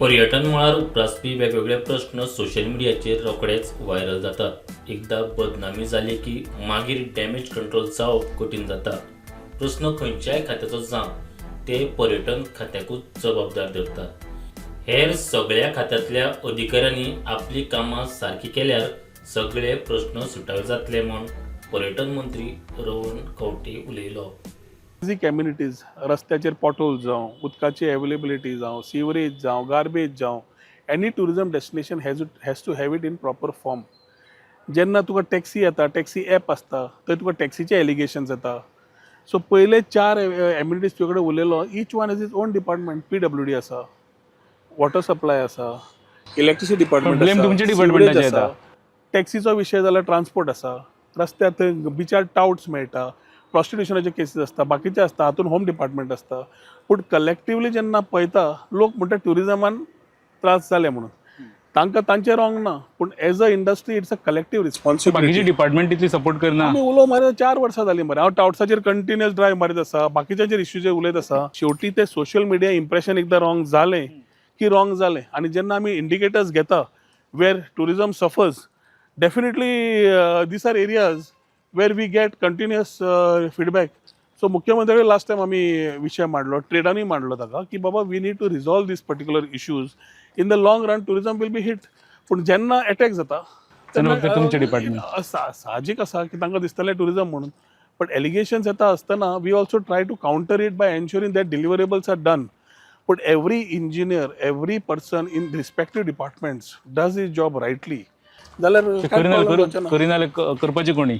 पर्यटन मळार उप्रासपी वेगवेगळे प्रस्न सोशल मिडियाचेर रोखडेच व्हायरल जातात. एकदां बदनामी जाली की मागीर डॅमेज कंट्रोल जावप कठीण जाता. प्रस्न खंयच्याय खात्याचो जावं, ते पर्यटन खात्याकूच जबाबदार धरतात. हेर सगळ्या खात्यांतल्या अधिकाऱ्यांनी आपली कामां सारकी केल्यार सगळे प्रस्न सुटावे जातले म्हूण पर्यटन मंत्री रोहन खंवटे उलयलो. बेजीक एम्युनिटीज, रस्त्याचेर पोटहोल जावं, उदकाची अवेलेबिलिटी जावं, सिवरेज जावं, गार्बेज जावं, any tourism destination has to have it in proper form. जेन्ना तुका टॅक्सी येता, टॅक्सी एप आसता, थंय तुका टॅक्सीचे एलिगेशन्स येता. सो पयले चार एम्युनिटीज तुजे कडेन उलयलो, each one is its own department. PWD आसा, वॉटर सप्लाय आसा, इलेक्ट्रिसिटी डिपार्टमेंट. पण blame तुमच्या डिपार्टमेंटाचेर येता. टॅक्सीचो विशय जाल्यार ट्रान्सपोर्ट आसा. रस्त्यार थंय बिचार टावट्स मेळटा, प्रॉस्टिट्युशनाचे केसीस आसता, बाकीचे आसता, हातून होम डिपार्टमेंट आसता. पूण कलेक्टिवली जेन्ना पळयता, लोक म्हणटा ट्युरिजमान त्रास जाले म्हणून. तांकां तांचें रॉंग ना, पूण as a industry it's a collective बाकीचे रिस्पॉन्सिबिलिटी. डिपार्टमेंट तितली सपोर्ट करना. आमी उलो मारत 4 वर्सां जालीं मरे. हांव टावट्साचेर कंटिन्युअस ड्रायव्ह मारीत आसा, बाकीच्याचेर इश्यूचेर उलयत आसा. शेवटी ते सोशल मिडिया इम्प्रेशन एकदां रॉंग जालें की रॉंग जालें. आनी जेन्ना आमी इंडिकेटर्स घेता where tourism suffers, definitely these are areas where we get continuous feedback. So मुख्यमंत्री लास्ट टायम आमी विशय मांडलो, ट्रेडानूय मांडलो ताका की बाबा, we need to resolve these particular issues. In the long run tourism will be hit. पूण जेन्ना एटॅक जाता तेन्ना फक्त तुमचें department. साहजीक आसा की तांकां दिसतलें टुरिजम म्हणून. बट एलिगेशन्स येता आसतना we also try to counter it by ensuring that deliverables are done. But every engineer, every person in respective departments does his job rightly जाल्यार ते कांय करिना. problem जावचें ना. करिना जाल्यार करपाची कोणी?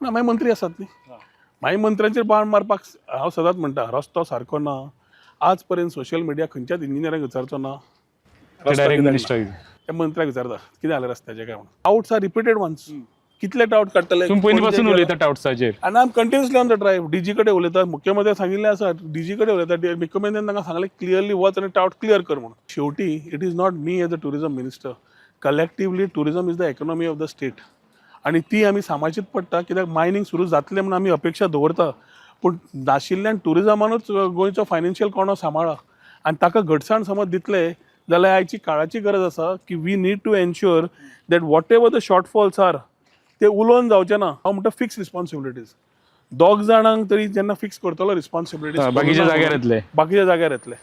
ना, मागीर मंत्री आसात न्ही. मागीर मंत्र्यांचेर बाण मारपाक हांव सदांच म्हणटा, रस्तो सारको ना. आज पर्यंत सोशल मिडिया खंयच्याच इंजिनियराक विचारचो ना रस्तो डायरेक्ट कित्याक ना? मिनिस्टर. त्या मंत्र्याक विचारता, कितें जालें रस्त्याचें काय म्हणून. Touts are repeated ones. कितले टावट काडटले? तुम्ही पयलीं पासून उलयता टावट्साचेर. आनी I am continuously on the drive. DG कडेन उलयता, मुख्यमंत्र्यान सांगिल्लें आसा, डीजी कडेन उलयता. मुख्यमंत्र्यान तांकां सांगलें, क्लियरली वच आनी टावट क्लियर कर म्हणून. शेवटी it is not me as a tourism minister. Collectively, tourism is the economy of the state आनी ती आमी सांबाळचीच पडटा, कित्याक मायनींग सुरू जातलें म्हणून आमी अपेक्षा दवरता, पूण नाशिल्ल्यान टुरिजमानूच गोंयचो फायनान्शियल कोणो सांबाळा आनी ताका घटसाण समज दितले जाल्यार आयची काळाची गरज आसा की we need to ensure that whatever the shortfalls are, ते उलोवन जावचे ना. हांव म्हणटा, फिक्स रिस्पॉन्सिबिलिटीज. दोग जाणांक तरी जेन्ना फिक्स करतलो रिस्पॉन्सिबिलिटीज, बाकीच्या जाग्यार येतले. बाकीच्या जाग्यार येतले.